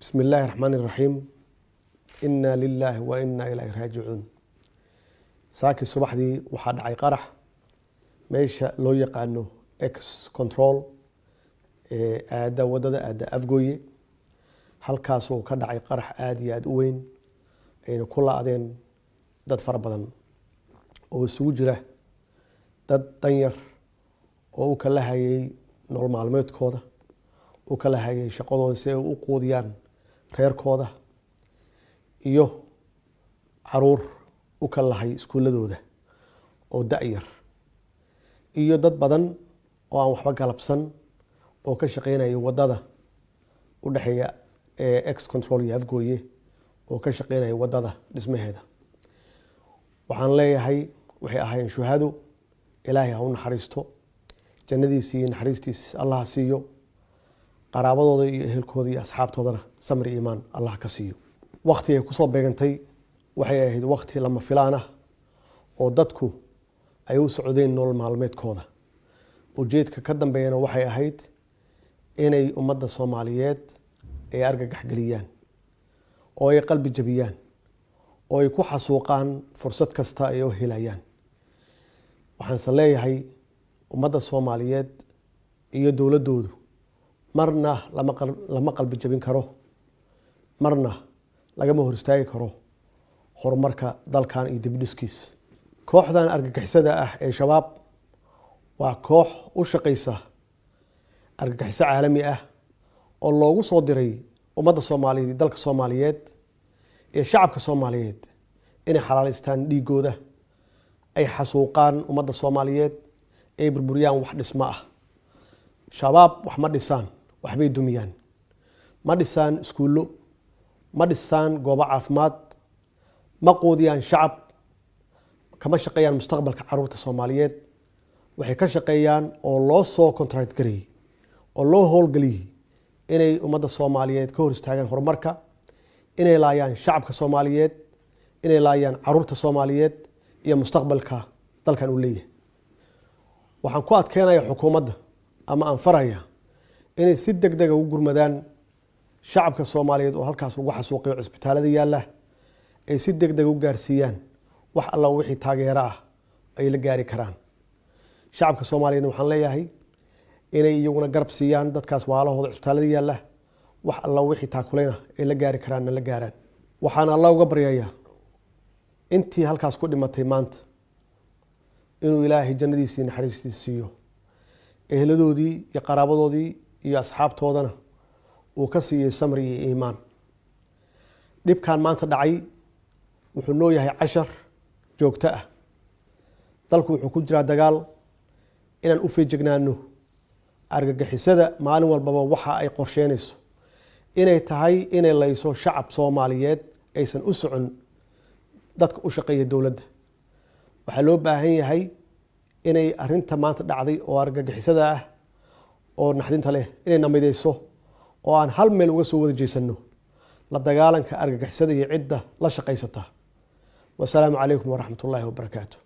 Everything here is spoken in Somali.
Bismi illaahi raxmaani raxiim. Inna lilaahi wa inna ilayhi raajicuun. Saakii subaxdii waxaa dhacay qarax meesha loo yaqaano Ex Control ee aada wadada aada Afgooye. Halkaasoo ka dhacay qarax aada iyo aada u weyn, ayna ku la-deen dad fara badan oo isugu jira dad danyar oo u kala hayay nolol maalmeedkooda, u kala hayay shaqadooda si ay u quudiyaan reerkooda, iyo caruur u kala lahay iskuuladooda oo da-yar, iyo dad badan oo aan waxba galabsan oo ka shaqeynaya wadada u dhexeeya Ex Control iyo Afgooye, oo ka shaqeynaya wadada dhismaheeda. Waxaan leeyahay, waxay ahaayeen shuhado. Ilaahay ha u naxariisto, jannadiisi iyo naxariistiis Allah siiyo, qaraabadooda iyo ehelkooda iyo asxaabtoodana samri iimaan Allah ka siiyo. Wakti ay kusoo beegantay waxay ahayd wakti lama filaan ah oo dadku ay u socdeen nolol maalmeedkooda. Ujeedka ka dambeeyana waxay ahayd inay ummadda Soomaaliyeed ay argagax geliyaan oo ay qalbi jabiyaan oo ay ku xasuuqaan fursad kasta ay u helayaan. Waxaanse leeyahay, ummadda Soomaaliyeed iyo dowladdoodu marna lama qalbi jabin karo, marna lagama hor istaagi karo horumarka dalkan iyo dibdhiskiis. Kooxdan argagixisada ah ee Shabaab waa koox u shaqaysa argagixiso caalami ah oo loogu soo diray ummadda Soomaaliyeed iyo dalka Soomaaliyeed iyo shacabka Soomaaliyeed inay xalaalaystaan dhiigooda, ay xasuuqaan ummadda Soomaaliyeed, ay burburiyaan wax dhismo ah. Shabaab wax ma dhisaan, waxbay dumiyaan. Ma dhisaan iskuullo, ma dhisaan goobo caafimaad, ma quudiyaan shacab, kama shaqeeyaan mustaqbalka caruurta Soomaaliyeed. Waxay ka shaqeeyaan oo loo soo contract gareeyey oo loo howlgeliyey inay ummadda Soomaaliyeed ka hor istaagaan horumarka, inay laayaan shacabka Soomaaliyeed, inay laayaan caruurta Soomaaliyeed iyo mustaqbalka dalkan uu leeyahay. Waxaan ku adkeynaya xukuumadda ama aan faraya inay si deg dega ugu gurmadaan shacabka Soomaaliyeed oo halkaas lagu xasuuqiyo cisbitaalada yaalla, ay si deg deg u gaarsiiyaan wax alla wixii taageero ah ay la gaari karaan. Shacabka Soomaaliyeedna waxaan leeyahay inay iyaguna garab siiyaan dadkaas waalahooda cisbitaalada yaalla, wax alla wixii taakuleyna ay la gaari karaanna la gaaraan. Waxaan Alla uga baryayaa intii halkaas ku dhimatay maanta inuu Ilaahay jannadiisii naxariistiisa siiyo, eheladoodii iyo qaraabadoodii iyo asxaabtoodana uu ka siiyey samri iyo iimaan. Dhibkan maanta dhacay wuxuu noo yahay cashar joogto ah. Dalku wuxuu ku jiraa dagaal. Inaan u feejignaano argagixisada maalin walbaba waxa ay qorsheynayso inay tahay inay layso shacab Soomaaliyeed, aysan u socon dadka u shaqeeya dowladda. Waxaa loo baahan yahay inay arinta maanta dhacday oo argagixisada ah oo naxdinta leh inay namideyso oo aan hal meel uga soo wada jeesano la dagaalanka argagixisada iyo cidda la shaqaysata. Wasalaamu calaykum waraxmat ullaahi wabarakaatu.